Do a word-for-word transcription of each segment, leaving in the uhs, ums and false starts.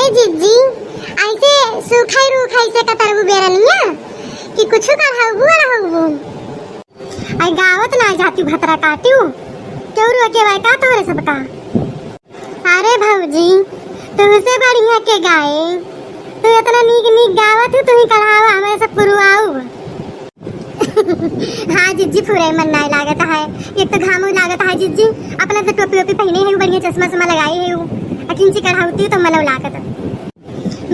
ए जिज्जी, ऐसे सूखा ही रूखा ऐसे कतरबू बेरनिया कि कुछ कढ़ाउबू अढ़ाउबू? आई गावत ना जाती भतरा काटू, क्यों रोके बाय का तोरे सबका? अरे भौजी, तुमसे बढ़िया के गाए, तू इतना नीक नीक गावत हो, तू ही कढ़ावा, हमें सब पुरवाऊ। हाँ जिज्जी, फुरे मन नाय लागत है, एक तो घामो लागत है जिज्जी, अपना तो टोपी ओपी पहने है, बढ़िया चश्मा उश्मा लगाए है, अकिंची कढ़ाउती तो मनो लागत।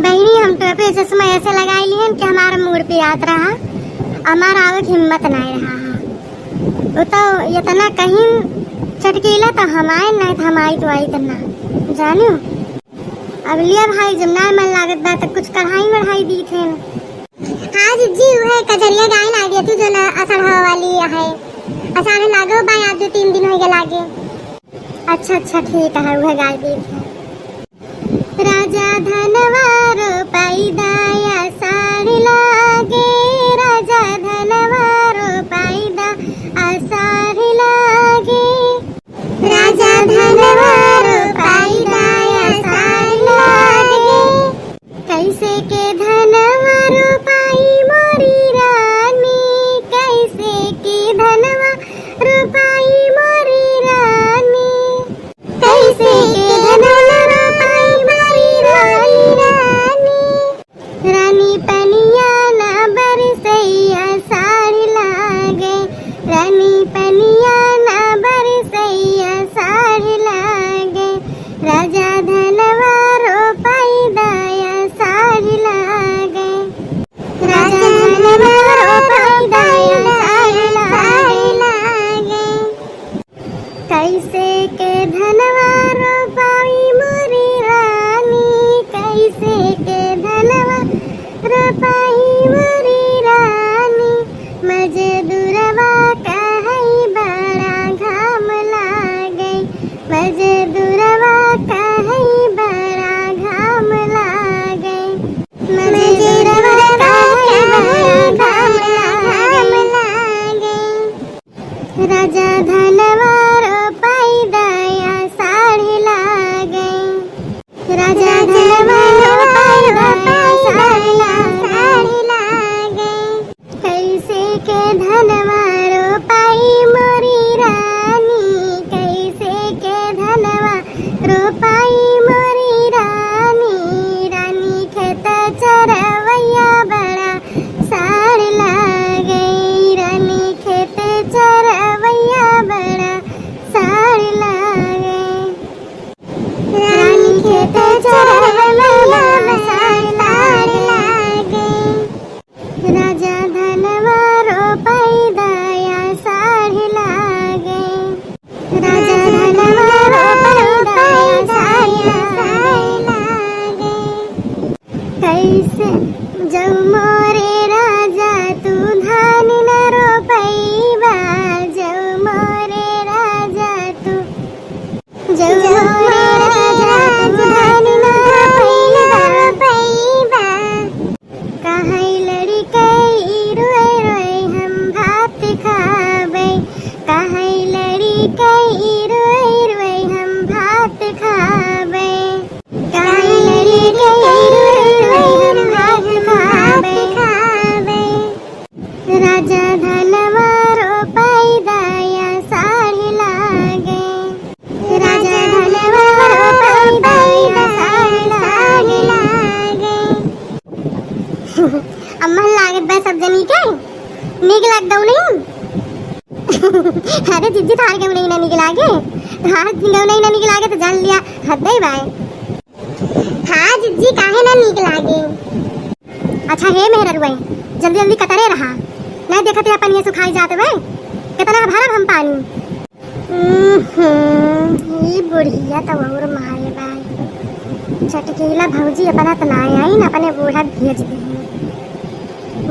बहिनी, हम टोपी चश्मा ऐसे लगाई लिहन कि हमारा मूड़ पिरात रहा, हमारा आवे के हिम्मत नाय रहा है। वो तो इतना कहीं चटकीला तो हम आए, नाय तो हम आई तो आई तो ना, जानू। अब लिया भाई, जब नाय मन लागत बा तो कुछ कढ़ाई वढ़ाई दी थे। हाँ जिज्जी, उहे कजरिया गाए लागे तू, जो ना आषाढ़ हवा वाली है, आषाढ़ लागो बा, आज दो तीन दिन होइगे लागे। अच्छा अच्छा, ठीक है, उहे गाए दी थे। राजा धनवा रोपाई दा आषाढ़ लागे, राजा धनवा रोपाई दा आषाढ़ लागे। राजा धनवा रोपाई दा आषाढ़ लागे। कैसे के धनवा रोपाई मोरी रानी, कैसे के धनवा रोपाई मोरी रानी। कैसे के धनवा रोपाई मोरी रानी, रानी। रानी पनिया ना बरसैया साड़ी लागे, रानी पनिया ना बरसैया साड़ी लागे, राजा धनवा रोपाई दा आषाढ़ लागे, राजा धनवा रोपाई दा आषाढ़ लागे। कैसे के धनवा रोपाई मोरी रानी, कैसे के धनवा रोपाई मोरी रानी। मजदूरवा कहई बड़ा घाम लागई, मजदूरवा कहई बड़ा घाम लागई, मजदूरवा कहई बड़ा घाम लागई। राजा धनवा रोपाई दा आषाढ़ लागई, राजा धनवा रोपाई दा आषाढ़ लागई। कैसे के धनवा रोपाई मोरी रानी, कैसे के धनवा रोपाई मोरी रानी। रानी खेत चरवैया बड़ा साड़ लागई, रानी खेत चरवैया बड़ा साड़ लागई। रानी खेत चरवैया बड़ा साड़ लागई। राजा धनवा रोपाई दा आषाढ़ लागई, राजा धनवा रोपाई दा आषाढ़ लागई। कैसे जौ मोरे राजा तू धान न रोपैबा, जौ मोरे राजा तू, जौ मोरे राजा तू धान न रोपैबा। कहै लड़िकै रोए रोए हम भात खाबै, कहै लड़िकै रोए रोए हम भात खाबै। राजा धनवा रोपाई दा आषाढ़ लागई, राजा धनवा रोपाई दा आषाढ़ लागई। अम्मा लागत बा सब जनी के नीक लाग दऊ नहीं। अरे जिज्जी, थार के नहीं ना नीक लागे, थार के नहीं ना नीक लागे तो जान लिया हद ही बाय। हाँ जिज्जी, काहे ना नीक लागे। अच्छा हे मेहररुआ, जल्दी जल्दी कतरे रहा, नहीं देखत है पनिया सुखाई जात बे, कितना भरब हम पानी। हम्म, ई बुढ़िया तो और मारे बाय। चटकीला भौजी अपना तो ना आई ना, अपने बूढ़ा भेज दे।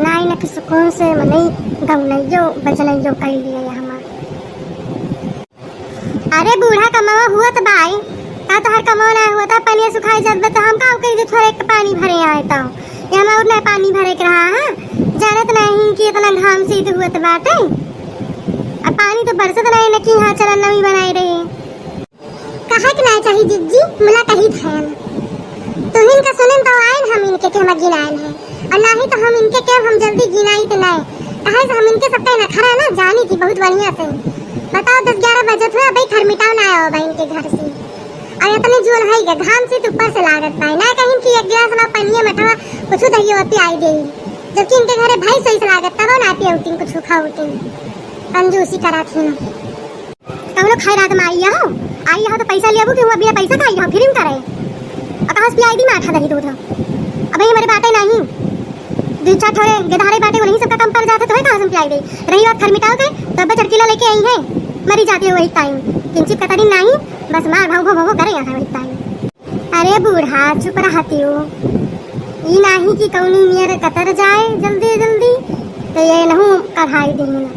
ना आई ना कि सुकून से मनई गौनैयो बजनैयो कर लिए हमार। अरे बूढ़ा, कमवा हुअत बाय, का तोहर कमवा ना हुअत है? पनिया सुखाई जात बा तो हम का करी जे थोड़े के पानी भरे आए तो? ये हम और ना पानी भरे के रहा है, जानत नहीं कि इतना घाम से इधर हुअत बाटे। अब पानी तो बरसत नहीं न कि यहाँ चलन नमी बनाए रहे। कहा के ना चाही जिज्जी, मुला कही थैन। तुहिन का हम गिनाए हैं। और ना ही तो हम इनके के हम जल्दी गिनाई तो नहीं। काहे से हम इनके सबका नखरा ना जानी थी बहुत बढ़िया से। बताओ, दस ग्यारह बजत हुए, अबे थर्मिटाओ ना आयो बा इनके घर से। और इतने जोर है के घाम से तो ऊपर से लागत पाए ना, कहीं कि एक गिलास ना पनिया मठवा कुछ दहियो पियाई दे, जबकि इनके घरे भाई सही से लागत तब ना पियौती कुछ खाउती। कंजूसी करा थी ना। कौनो खैरात में आई हो, आई हो तो पैसा लेबू कि हुआ बिना पैसा का आई हो, फ्री में करे। और कहाँ से पियाई दी माठा दही दूध? अबे हमारे बातें नहीं, दो चार थोड़े गधारे बाटे, वही सबका कम पड़ जाते तो है, कहाँ से हम पियाई दे? रही बात थर्मिटाओ के, तो अब चटकीला लेके आई है, मरी जाती है वही टाइम। किंचित कतरी नहीं, बस मार भाव भो भो करे यहाँ वही टाइम। अरे बूढ़ा, चुप रहती हो, ई नहीं कि कौनी नियर कतर जाए जल्दी जल्दी, तो ये नहू कढ़ाई दी ना।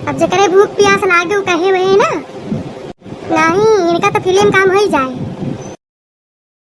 अब जेकरे भूख प्यास लागे, उ कहे वही ना। नहीं, इनका तो फ्री में काम हो ही जाए।